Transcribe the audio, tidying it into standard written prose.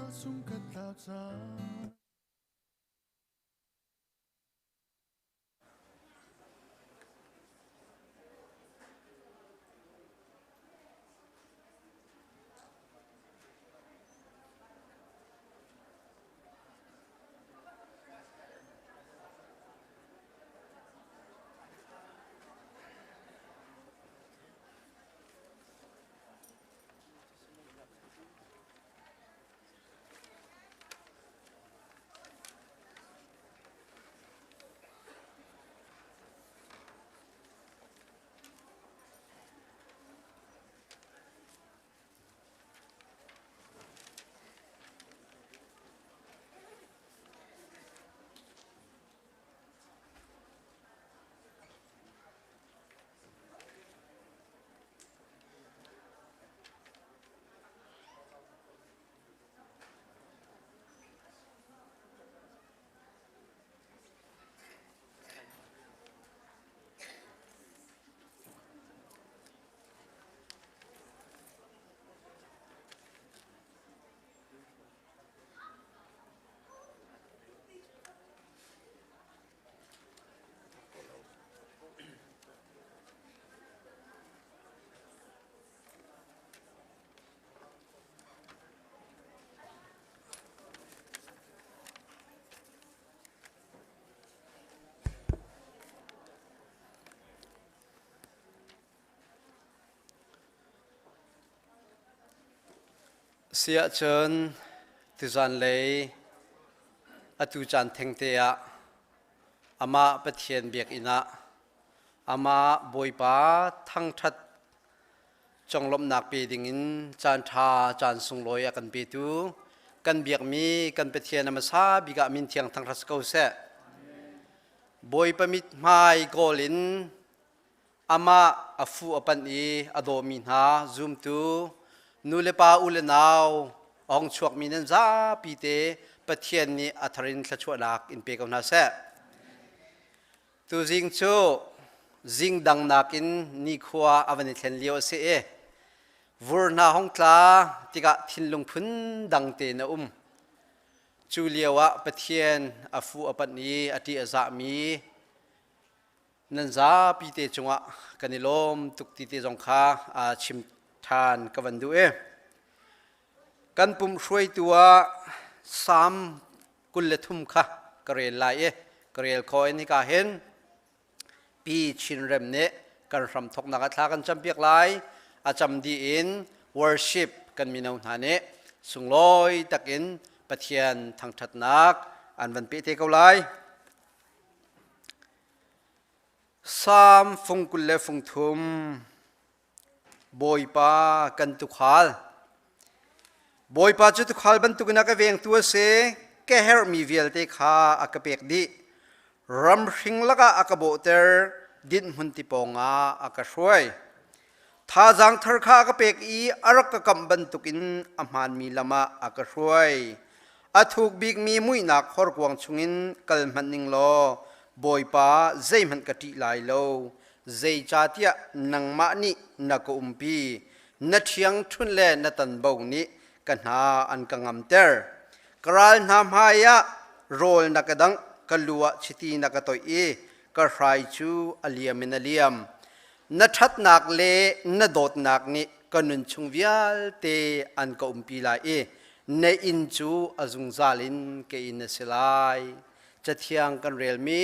Sung ka tlau cang. Si ahcun tuzan lei atu caan thengte ah amah Pathian biakinn ah amah Bawipa thangṭhat conglawmhnak pe dingin caan ṭha caan sunglawi a kan petu kan biakmi kan Pathian a hmasa bik ah min thiang thangṭhat si ko seh. Bawipa mithmai kawl in Amah a fu a panh i a dawmi hna zumtu nulepa u le nau a hung chuakmi nan zapi te Pathian nih a thar in thluachuahnak in pe ko hna seh. Tuzing cu zing dang nakin nikhua a van i thlen lio a si i vur hna hung tla tikah thinlung phun dang tein a um. Cu lio ah Pathian a fu a panh i a ṭih a zahmi Nan zapi te cungah kan i lawm tuk ti te zong kha chim ṭhan ka van duh i kan pum hruaitu ah Salm 23 kha ka rel lai i ka rel khawh in hika hin Pi Chinrem nih kan hram thawknak ah thla kan campiak lai. A cam dih in worship kan mino hna nih sunglawi takin Pathian thangṭhatnak an van peh te ko lai. Salm fung 23 Bawipa kan tuukhal. Bawipa cu tuukhal bantukin a ka vengtu a si. Ka herhmi vialte kha a ka pek dih. Ramhring lakah a ka bawhter, dinhhmun ti pawngah a ka hruai. Thazaang thar kha a ka pek i a rak ka kamh bantukin a hmaanmi lam ah a ka hruai. A thuk bikmi muihnak horkuang chungin kal hmanh ning law Bawipa zeihmanh ka ṭih lai lo. Zeicahtiah nangmah nih na ka umpi. Na ṭhiangṭhunh le na tanbo nih ka hna an ka ngamter. Ka ral hna hmaiah rawl na ka dangh, ka lu ah chiti na ka toih i ka hrai cu a liam in a liam. Na ṭhatnak le na dawtnak nih ka nun chung vialte an ka umpi lai i na inn cu a zungzal in ka inn a si lai. Cathiang kan relmi.